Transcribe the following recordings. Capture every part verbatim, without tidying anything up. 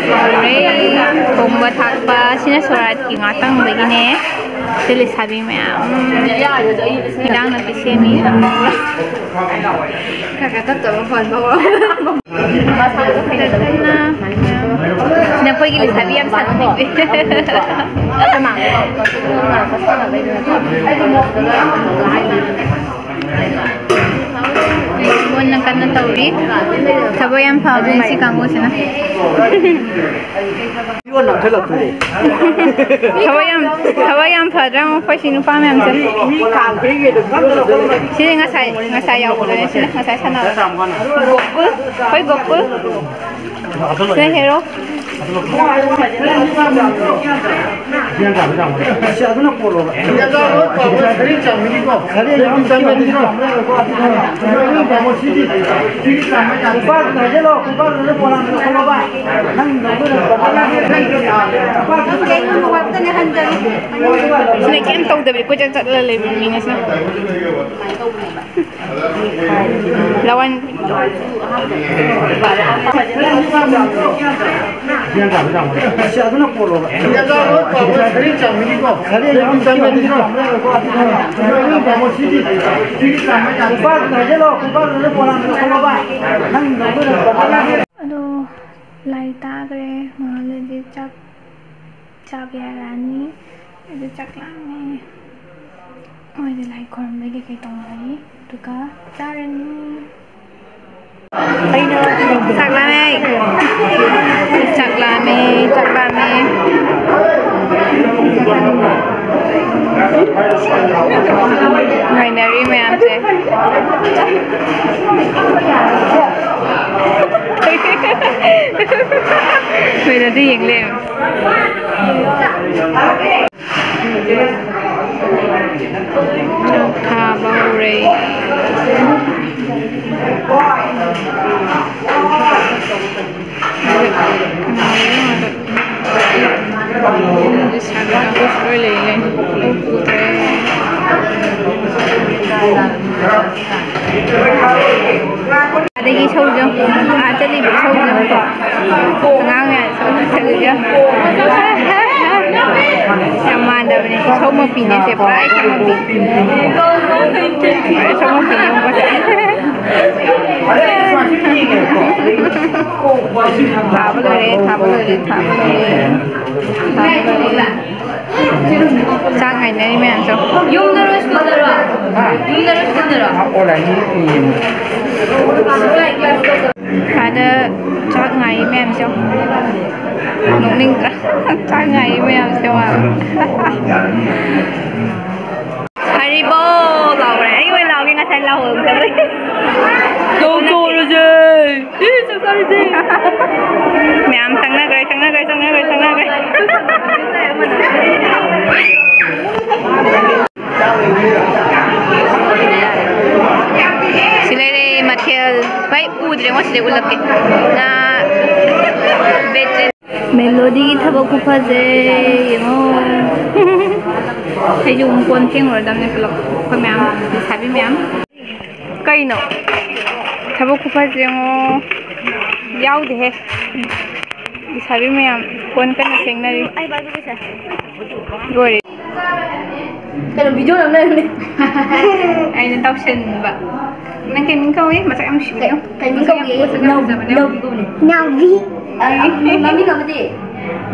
ꯍꯧꯔꯦ꯫ ꯊꯣꯡꯕ ꯊꯥꯛꯄ ꯁꯤꯅ ꯁꯣꯔꯥꯠꯀꯤ ꯉꯥꯛꯇꯪꯗꯒꯤꯅꯦ꯫ ꯁꯤ ꯂꯩꯁꯥꯕꯤ ꯃꯌꯥꯝ ꯍꯤꯟꯖꯥꯡ ꯅꯥꯄꯤ ꯁꯦꯝꯃꯤ꯫ ꯈꯔ ꯈꯔ ꯇꯞ ꯇꯞꯅ ꯍꯣꯟꯕ ꯍꯧꯔꯣ꯫ ꯅꯈꯣꯏꯒꯤ ꯂꯩꯁꯥꯕꯤ ꯌꯥꯝ ꯁꯥꯊꯤꯕꯤ꯫ ꯃꯣꯟꯅ ꯀꯟꯅ ꯇꯧꯔꯤ꯫ ꯊꯕꯛ ꯌꯥꯝ ꯐꯕꯅꯦ ꯁꯤ ꯀꯥꯡꯕꯨꯁꯤꯅ꯫ ꯊꯕꯛ ꯌꯥꯝ, ꯊꯕꯛ ꯌꯥꯝ ꯐꯗ꯭ꯔꯥ ꯃꯈꯣꯏ ꯁꯤ ꯅꯨꯄꯥ ꯃꯌꯥꯝꯁꯦ? ꯁꯤꯗꯤ ꯉꯁꯥꯏ, ꯉꯁꯥꯏ ꯌꯥꯎꯕꯗꯨꯅꯦ ꯁꯤꯅ, ꯉꯁꯥꯏ ꯁꯥꯟꯅꯕ꯫ ꯒꯣꯀꯨꯜ, ꯍꯣꯏ ꯒꯣꯀꯨꯜ꯫ ꯁꯤꯅ ꯍꯦꯔꯣ꯫ ꯁꯤꯅ ꯀꯩꯝ ꯇꯧꯗꯕꯤ ꯀꯣꯏꯆꯠ ꯆꯠꯂ ꯂꯩꯕ ꯃꯤꯅꯦ ꯁꯤꯅ꯫ ꯂꯋꯥꯏ ꯅꯨꯄꯤ꯫ ꯑꯗꯣ ꯂꯥꯏ ꯇꯥꯈ꯭ꯔꯦ꯫ ꯉꯥꯏꯍꯥꯛ ꯂꯩꯔꯗꯤ ꯆꯥꯛ ꯆꯥꯕ ꯌꯥꯔꯛꯑꯅꯤ꯫ ꯑꯩꯁꯨ ꯆꯥꯛ ꯂꯥꯝꯃꯦ꯫ ꯃꯣꯏꯗꯤ ꯂꯥꯏ ꯈꯣꯏꯔꯝꯕꯩ ꯀꯩꯀꯩ ꯇꯧꯅꯔꯤ, ꯑꯗꯨꯒ ꯆꯥꯔꯅꯤ꯫ ꯆꯥꯛ ꯂꯥꯝꯃꯦ꯫ ꯆꯥꯛ ꯂꯥꯝꯃꯦ, ꯆꯥꯛ ꯂꯥꯝꯃꯦ꯫ ꯉꯥꯏꯅꯔꯤ ꯃꯌꯥꯝꯁꯦ꯫ ꯀꯩꯅꯣꯗꯤ ꯌꯦꯡ ꯂꯩꯔꯝꯃꯦ꯫ ꯆꯥꯛ ꯊꯥꯕ ꯍꯧꯔꯦ꯫ ꯂꯣꯏ ꯂꯩ, ꯂꯩ꯫ ꯂꯣꯏ ꯄꯨꯗ꯭ꯔꯦ꯫ ꯑꯗꯒꯤ ꯏꯁꯧꯁꯨ, ꯑꯥ ꯆꯠꯂꯤꯕ ꯏꯁꯧꯁꯨꯀꯣ, ꯑꯉꯥꯡ ꯃꯌꯥꯝ ꯏꯁꯧ ꯆꯠꯂꯤꯁꯦ꯫ ꯌꯥꯝ ꯃꯥꯟꯗꯕꯅꯦ, ꯏꯁꯧ ꯃꯄꯤꯅꯦ ꯁꯦ, ꯄꯨꯔꯥ ꯏꯁꯧ ꯃꯄꯤ꯫ ꯏꯁꯧ ꯃꯄꯤꯅꯦ ꯌꯦꯡꯉꯨꯀꯣ ꯁꯦ꯫ ꯊꯥꯕ ꯂꯣꯏꯔꯦ, ꯊꯥꯕ ꯂꯣꯏꯔꯦ, ꯊꯥꯕ ꯂꯣꯏꯔꯦ꯫ ꯊꯥꯕ ꯂꯣꯏꯔꯦ꯫ ꯆꯥꯛ ꯉꯥꯏꯅꯔꯤ ꯃꯌꯥꯝꯁꯨ꯫ ꯌꯨꯝꯗꯔꯣ, ꯁ꯭ꯀꯨꯜꯗꯔꯣ? ꯍꯥ? ꯌꯨꯝꯗꯔꯣ, ꯁ꯭ꯀꯨꯜꯗꯔꯣ? ꯑꯥ, ꯑꯣꯟꯂꯥꯏꯟꯒꯤ ꯌꯦꯡꯉꯤ꯫ ꯑꯥꯗ ꯆꯥꯛ ꯉꯥꯏꯔꯤ ꯃꯌꯥꯝꯁꯦ꯫ ꯅꯣꯛꯅꯤꯡꯗ꯭ꯔꯥ? ꯆꯥꯛ ꯉꯥꯏꯔꯤ ꯃꯌꯥꯝꯁꯦ꯫ ꯍꯔꯤꯕꯣ ꯂꯥꯎꯔꯦ꯫ ꯑꯩ ꯑꯣꯏꯅ ꯂꯥꯎꯒꯦ, ꯉꯁꯥꯏ ꯂꯥꯎꯍꯧꯗꯕꯩ꯫ ꯆꯥꯛ ꯆꯥꯔꯁꯦ꯫ ꯏ, ꯆꯥꯛ ꯆꯥꯔꯁꯦ꯫ ꯃꯌꯥꯝ ꯆꯪꯅꯈ꯭ꯔꯦ, ꯆꯪꯅꯈ꯭ꯔꯦ, ꯆꯪꯅꯈ꯭ꯔꯦ, ꯆꯪꯅꯈ꯭ꯔꯦ꯫ ꯁꯤ ꯂꯩꯔꯦ ꯃꯊꯦꯜ꯫ ꯚꯥꯏ, ꯎꯗ꯭ꯔꯦꯉꯣ, ꯁꯤꯗꯩ ꯎꯠꯂꯛꯀꯦ꯫ ꯉꯥ, ꯕꯦꯠ-, ꯃꯦꯂꯣꯗꯤꯒꯤ ꯊꯕꯛ ꯈꯨꯐꯁꯦ ꯌꯦꯡꯉꯣ꯫ ꯑꯩꯁꯨ ꯑꯃꯨꯛ ꯀꯣꯟ ꯐꯦꯡꯉꯨꯔꯗꯕꯅꯦ ꯄꯨꯂꯞ, ꯑꯩꯈꯣꯏ ꯃꯌꯥꯝ, ꯂꯩꯁꯥꯕꯤ ꯃꯌꯥꯝ꯫ ꯀꯩꯅꯣ? ꯊꯕꯛ ꯈꯨꯐꯁꯦ ꯌꯦꯡꯉꯣ꯫ ꯌꯥꯎꯗꯦꯍꯦ꯫ ꯂꯩꯁꯥꯕꯤ ꯃꯌꯥꯝ ꯀꯣꯟ ꯀꯟꯅ ꯐꯦꯡꯅꯔꯤ꯫ ꯂꯣꯏꯔꯦ꯫ ꯀꯩꯅꯣ, ꯚꯤꯗꯤꯑꯣ ꯅꯝ ꯂꯩꯔꯝꯃꯦ꯫ ꯑꯩꯅ ꯇꯧꯁꯤꯟꯕ꯫ ꯅꯪ ꯀꯩ ꯃꯤꯡ ꯀꯧꯏ? ꯃꯁꯛ ꯌꯥꯝ ꯅꯨꯡꯁꯤꯕꯅꯦ꯫ ꯀꯩ ꯃꯤꯡ ꯀꯧꯒꯦ? ꯃꯁꯛ ꯌꯥꯝ ꯅꯥꯎ-, ꯐꯖꯕꯅꯦ꯫ ꯅꯥꯎꯕꯤ ꯀꯧꯕꯅꯦ꯫ ꯑ, ꯃꯃꯤꯡ ꯑꯃꯗꯤ?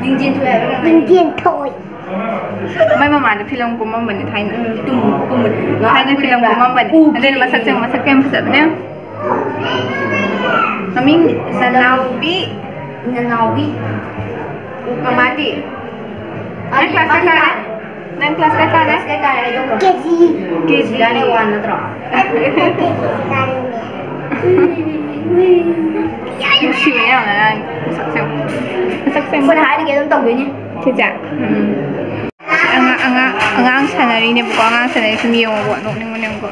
ꯂꯤꯡꯖꯦꯟ ꯊꯣꯏ ꯍꯥꯏꯕ꯭ꯔꯥ ꯀꯩꯅꯣ? ꯂꯤꯡꯖꯦꯟ ꯊꯣꯏ꯫ ꯃꯥꯏ ꯃꯃꯥꯗ ꯐꯤꯂꯝ ꯀꯨꯝꯃꯝꯕꯅꯦ ꯊꯥꯏꯅ꯫ ꯎꯝ, ꯇꯨꯝ-, ꯀꯨꯝꯕꯅꯦ꯫ ꯊꯥꯏꯅ ꯐꯤꯂꯝ ꯀꯨꯝꯃꯝꯕꯅꯦ꯫ ꯎꯈꯤꯗꯦ꯫ ꯑꯗꯨꯅ ꯃꯁꯛꯁꯦ, ꯃꯁꯛ ꯌꯥꯝ ꯐꯖꯕꯅꯦ꯫ ꯃꯃꯤꯡ ꯅꯅꯥꯎꯕꯤ꯫ ꯅꯅꯥꯎꯕꯤ꯫ ꯃꯃꯥꯗꯤ? ꯅꯪ ꯃꯥꯗꯤ, class ꯀꯌꯥ ꯃꯥꯗꯤ ꯀꯥꯔꯦ? ꯀꯥꯔꯦ꯫ ꯅꯪ class ꯀꯌꯥ ꯀꯥꯔꯦ? Class ꯀꯌꯥ ꯀꯥꯔꯦ ꯍꯥꯏꯗꯣ? ꯀꯦ ꯖꯤ꯫ ꯀꯦ ꯖꯤ꯫ ꯀꯥꯔꯦ, one ꯅꯠꯇ꯭ꯔꯣ? ꯅꯨꯡꯁꯤꯕꯅꯦ ꯌꯥꯝꯅ ꯑꯉꯥꯡ ꯃꯁꯛꯁꯦ꯫ ꯃꯁꯛꯁꯦ꯫ ꯑꯩꯈꯣꯏꯅ ꯍꯥꯏꯔꯤꯒꯦ ꯑꯗꯨꯝ ꯇꯧꯗꯣꯏꯅꯦ꯫ ꯆꯦꯆꯦ꯫ ꯎꯝ꯫ ꯑꯉꯥꯡ, ꯑꯉꯥꯡ, ꯑꯉꯥꯡ ꯁꯥꯟꯅꯔꯤꯅꯦꯕꯀꯣ꯫ ꯑꯉꯥꯡ ꯁꯥꯟꯅꯔꯤ ꯁꯨꯝ ꯌꯦꯡꯉꯣꯕ꯫ ꯅꯣꯛꯅꯤꯡꯕꯅꯦ ꯌꯦꯡꯉꯣꯀꯣ꯫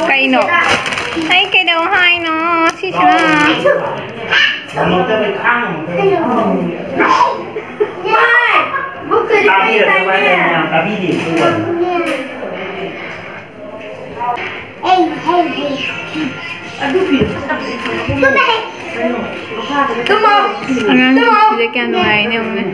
ꯀꯩꯅꯣ? ꯑꯩ ꯀꯩꯗꯧ ꯍꯥꯏꯅꯣ ꯁꯤꯁꯤꯅ? ꯑꯉꯥꯡꯁꯤꯡꯁꯤꯗ ꯀꯌꯥ ꯅꯨꯡꯉꯥꯏꯅꯦ ꯌꯦꯡꯉꯨꯅꯦ꯫